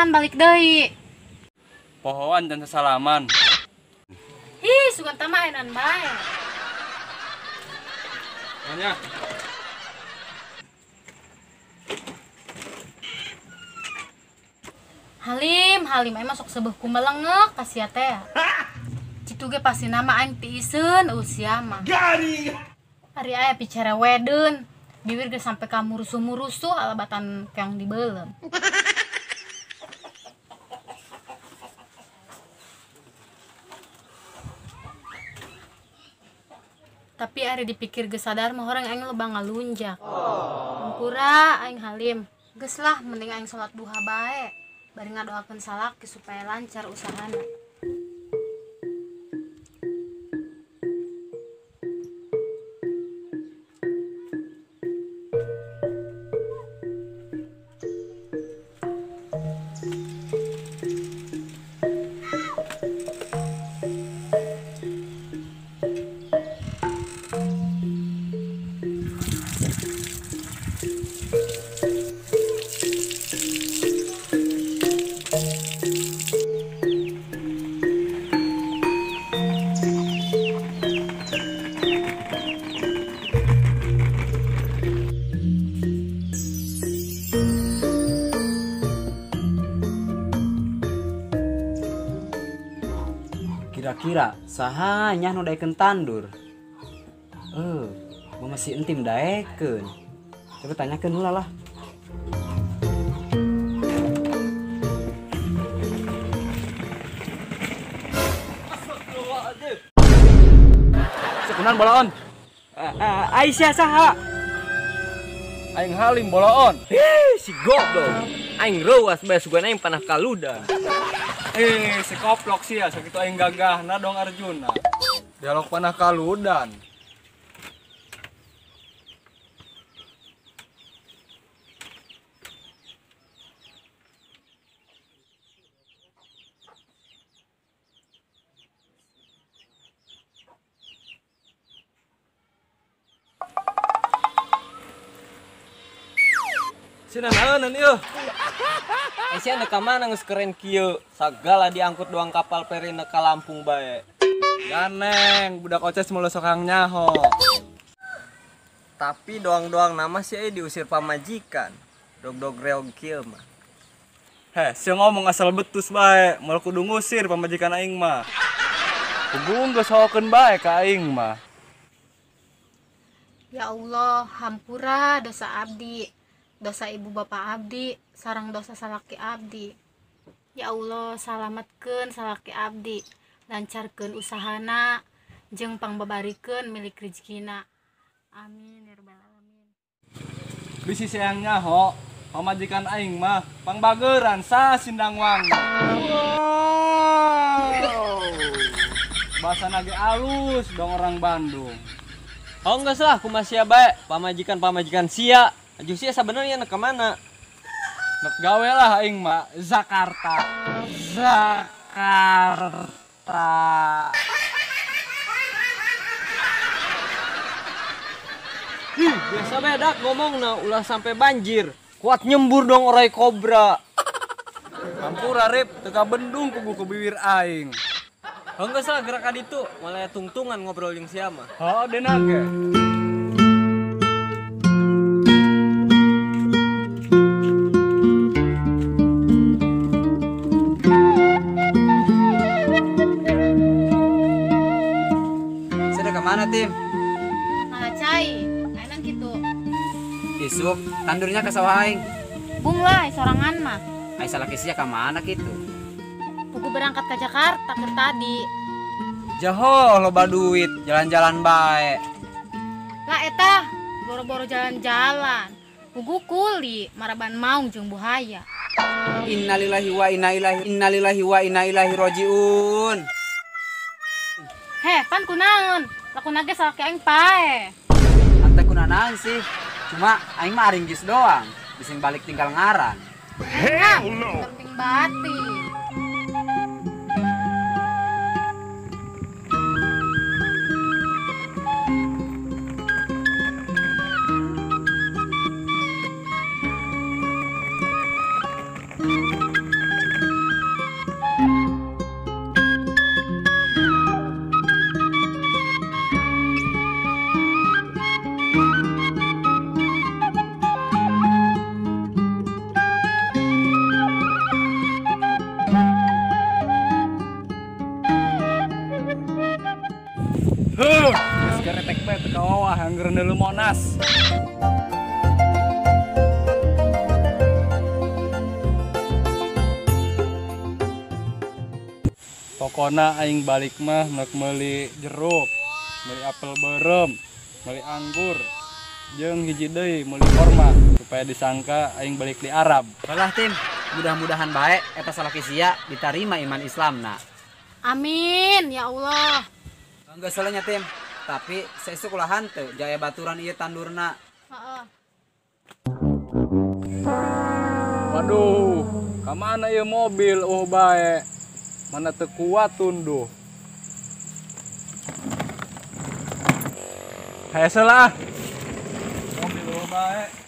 Kapan balik deui? Pohoan dan sesalaman. Ih, sugan teh mainan bae. Nanya. Halim, Halim aing masuk sebeuh ku melengek ka sia teh. Citu ge pasti nama aing tiiseun usia mah. Gari. Ari aya bicara wedeun, bibir ge sampai ka murusuh-murusuh alabatan keong dibeuleum. Tapi ari dipikir geus sadar mah horeng aing loba ngalunjak. Hampura aing Halim. Geus lah mending aing salat duha bae. Bari ngadoakeun salaki supaya lancar usahana. Kira-kira saha nya nu daekeun tandur? Gua masih entim daekeun. Coba tanyakeun heula lah. Sekunan boloon. Aisyah saha? Aing Halim boloon. Ih, si goblok. Aing reuas bae sugan aing panah kaluda. Si koplok sih ya, sakitu aing gagahna dong Arjuna. Dialog panah kaludan. Sina naeunan ieu. Sia ka mana geus keren kieu, sagala diangkut doang kapal feri ka Lampung bae. Ganeng, budak oces mulu sokang nyaho. Tapi doang-doang nama sih diusir pamajikan. Dog-dog reog kieu mah. Heh, sia ngomong asal betus bae, moal kudu ngusir pamajikan aing mah. Kudu geus hokeun bae ka aing mah. Ya Allah, hampura dosa abdi. Dosa ibu bapak abdi, sarang dosa salaki abdi. Ya Allah, salametkeun salaki abdi, lancarkeun usahana, jeung pangbabarikeun milik rezekina. Amin ya rabbal alamin. Bisi seang nyaho, pamajikan aing mah pangbageran sa Sindang Wangi. Wow. Bahasa nage alus dong orang Bandung. Oh enggak salah, kumaha sia bae, pamajikan-pamajikan sia. Aju sia sebenarnya nek kemana? Nek gawe lah aing mah Jakarta. Jakarta. Ih, biasa beda ngomongna ulah sampai banjir. Kuat nyembur dong orai kobra. Hampura rip, teu bendung kubu ku bibir aing. Oh enggak salah gerakan itu, malah tungtungan ngobrol jeung sia mah. Oh, denage. Mana tim? Malah cai, ainan gitu. Isuk, tandurnya ke sawah aing. Bung lah, sorangan mah. Ai salaki sia ka mana kitu? Pugu berangkat ke Jakarta ke tadi. Jaho loba duit, jalan-jalan bae. Lah eta, boro-boro jalan-jalan. Pugu kuli, maraban maung jeung buhaya. Innalillahi wa inna ilaihi, innalillahi wa inna ilaihi rajiun. Heh, pan kunaon? Lakuna ge salaki aing pae. Ante kunanaon sih? Cuma aing mah aringgis doang, bising balik tinggal ngaran. Hell no. Penting batin. Heuh, geus keretek bae teu kawawah angger neuleu Monas. Pokona aing balik mah nek meuli jeruk, meuli apel beureum, meuli anggur, jeung hiji deui meuli korma supaya disangka aing balik di Arab. Balah tim, mudah-mudahan bae eta salaki sia ditarima iman Islamna. Amin ya Allah. Enggak salahnya tim, tapi saesuk ulah hanteu jaya baturan ieu tandurna. Heeh. Waduh, ka mana ieu mobil oh bae. Mana teu kuat tunduh. Hese lah. Mobil oh bae.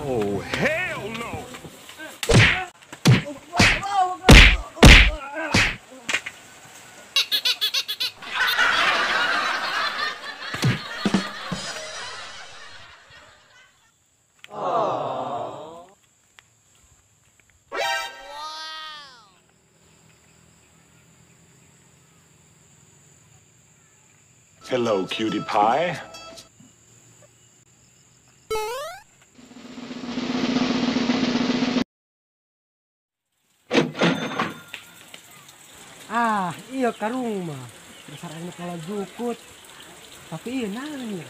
Oh, hell no! Oh. Wow. Hello, cutie pie. Ah, iya karung mah. Dasar aing kalau jukut. Tapi iya nanya.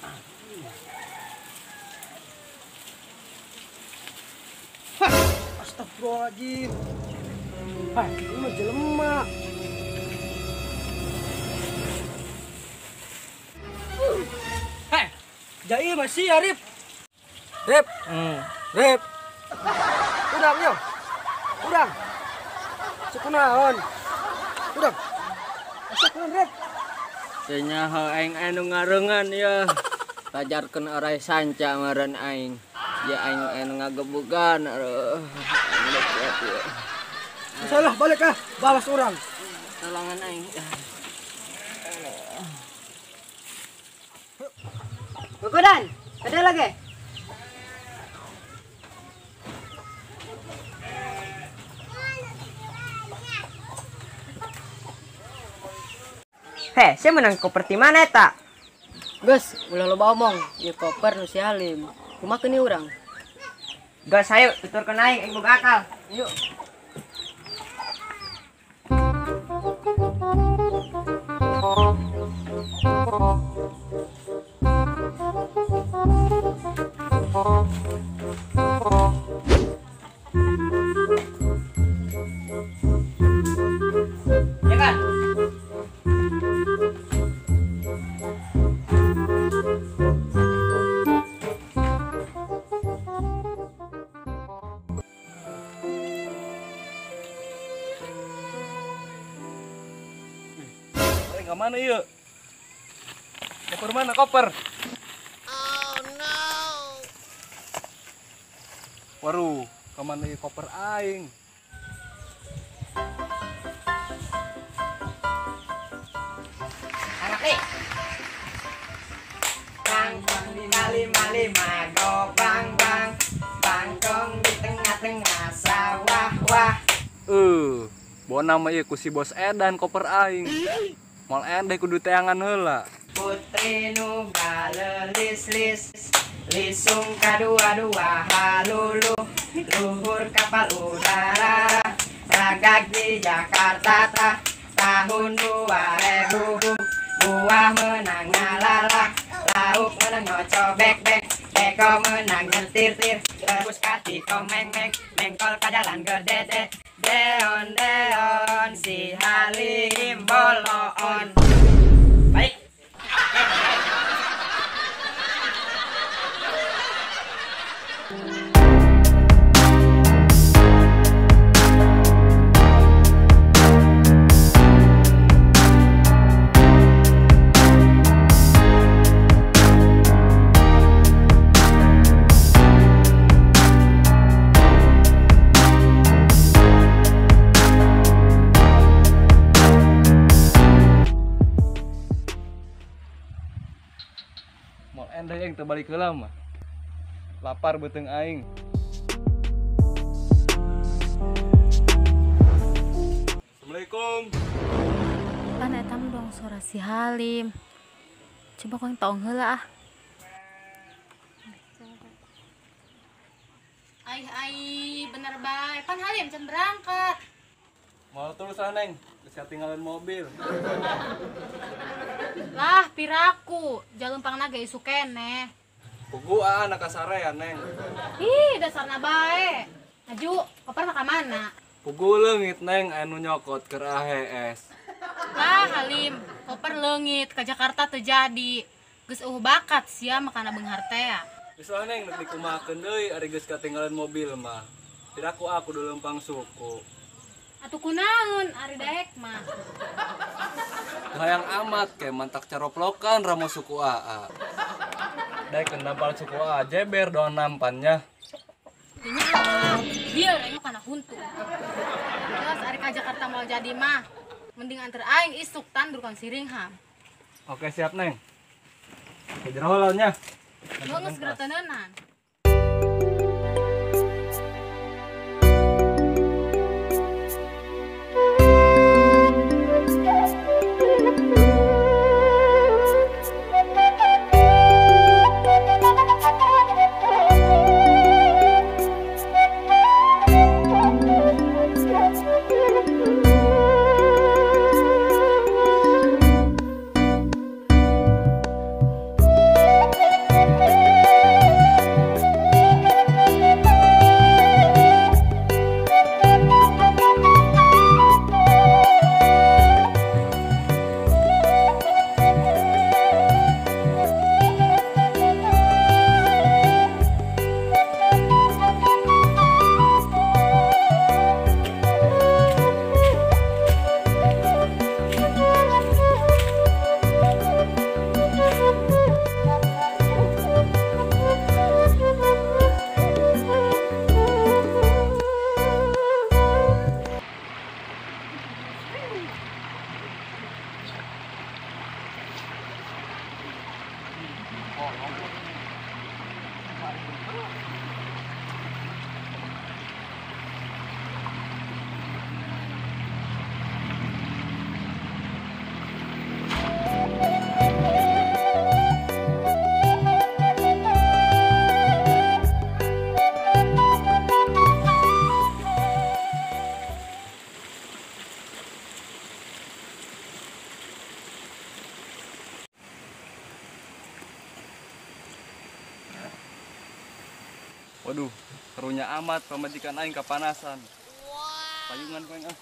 Ah, iya. Hah, astagfirullahaladzim. Hah, ini mah jelema. Heh, jai masih ya, Rip. Rip. Rip. Udang yo. Udang. Cukunaon. Udang. Asukeun Rip. Teu nyaho aing anu ngareungan ya. Tajarkeun orai sanca meureun aing. Ya aing anu ngagebugan aduh. Salah balik ah, balas urang. Tolongan aing. Gogodan, ada lagi? Heh, saya menang koper di mana eta? Geus, ulah loba omong, ieu koper nu si Halim. Kumaha keun urang? Geus hayu, tuturkeun aing, aing boga akal. Yuk. Ya kan? Ke mana yuk? Koper mana koper? Oh no. Waduh, kemana ieu koper aing? Anak nih. Bang lima lima lima go bang bang bangkong di tengah-tengah sawah wah. Bawa nama ieu ku si bos edan koper aing. Moal endeh kudu teangan heula. Putri nu galelis-lis lisung kadua-dua halulu luhur kapal udara ragag di Jakarta tah tahun 2000 buah menang ngalalah lauk menang ngocobek bek beko menang nyetir-tir terus kati komeng-meng mengkol ka jalan gede deon deon si Halim boloon. Baik. Moal endah aing teu balik heula mah. Lapar beuteung aing. Assalamualaikum. Pan eta mah dong suara si Halim. Coba kau yang taong heula ah. Ai ai bener bae. Pan Halim can berangkat. Mau terus ah Neng, geus katinggalan mobil. Lah piraku, jalumpangna ge isuk keneh. Pugu ah anak kasare ya Neng. Ih, dasarna bae. Aju, koper mah ka mana? Pugu leungit Neng anu nyokot keur AHS. Lah Halim, koper leungit ka Jakarta teu jadi. Geus eueuh bakat sia makana beunghar teh. Geus lah Neng, rek dikumahakeun deui ari geus katinggalan mobil mah. Piraku aku kudu leumpang suku. Atuh kunaon ari daek mah. Hayang amat ke mantak caroplokan ramo suku AA. Daek nampal suku AA jeber doang nampannya. Dinya ah, dia aing mah kana huntu. Jelas ari ka Jakarta mau jadi mah. Mending anter aing isuk tandurkan siringham. Oke siap Neng. Ke jero heula nya. Geus geura teuneunnan. Waduh, karunya amat pamajikan aing kapanasan. Payungan ku aing ah.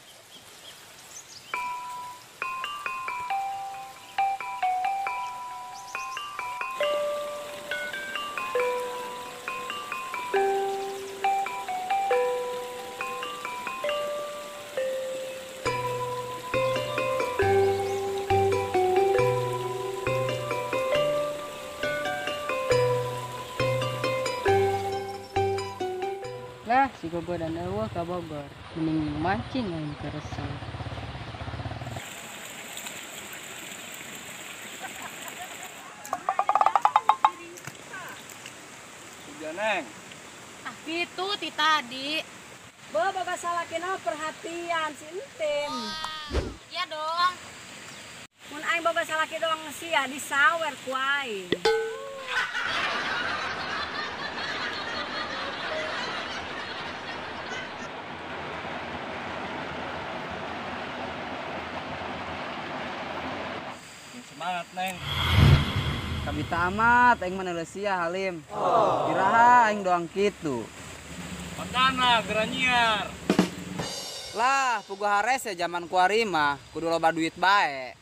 Lah, si gogodan eueuh ka Bogor. Mending mancing aing keur resep. Hujan Neng. Ah kitu ti tadi. Beuh boga salakina perhatian si Entin. Iya dong. Mun aing boga salaki doang sia disawer ku aing. Semangat Neng. Kabita amat aing mah neuleuh sia Halim. Iraha aing doang kitu. Makana geura nyiar. Lah, puguh harese jaman kuari mah kudu loba duit bae.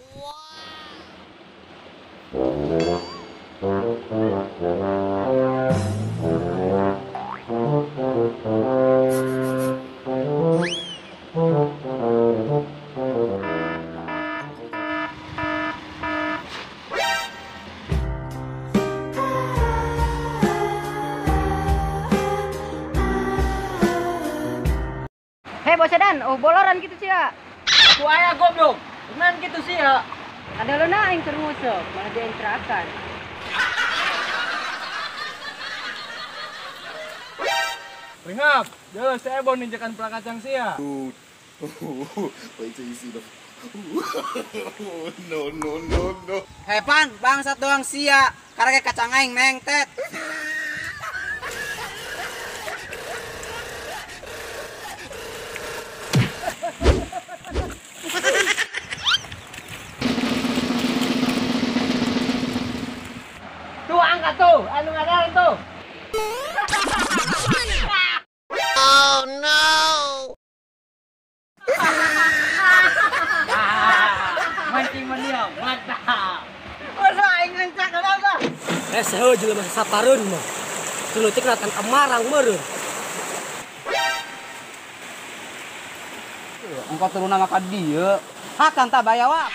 Hei bos Edan, oh boloran gitu sih ya. Ku aya goblok. Kunaon gitu sih ya? Ada leuna aing keur nguseup, malah dienterakan. Ringap, jauh si Ebon ninjakan pelak kacang sia. Wait till you see the. No, no, no, no. Hepan, bangsat doang sia. Karena kacang aing mengtet. Tuh angkat tuh, anu ngadalan tuh. Oh no. Mancing meniang, mantap. Masa aing ngencak kenapa? Seuh jelema saparun mah. Tulutik ratan amarang meureun. Engkau turun nama ka dieu. Hakan tak bayawak.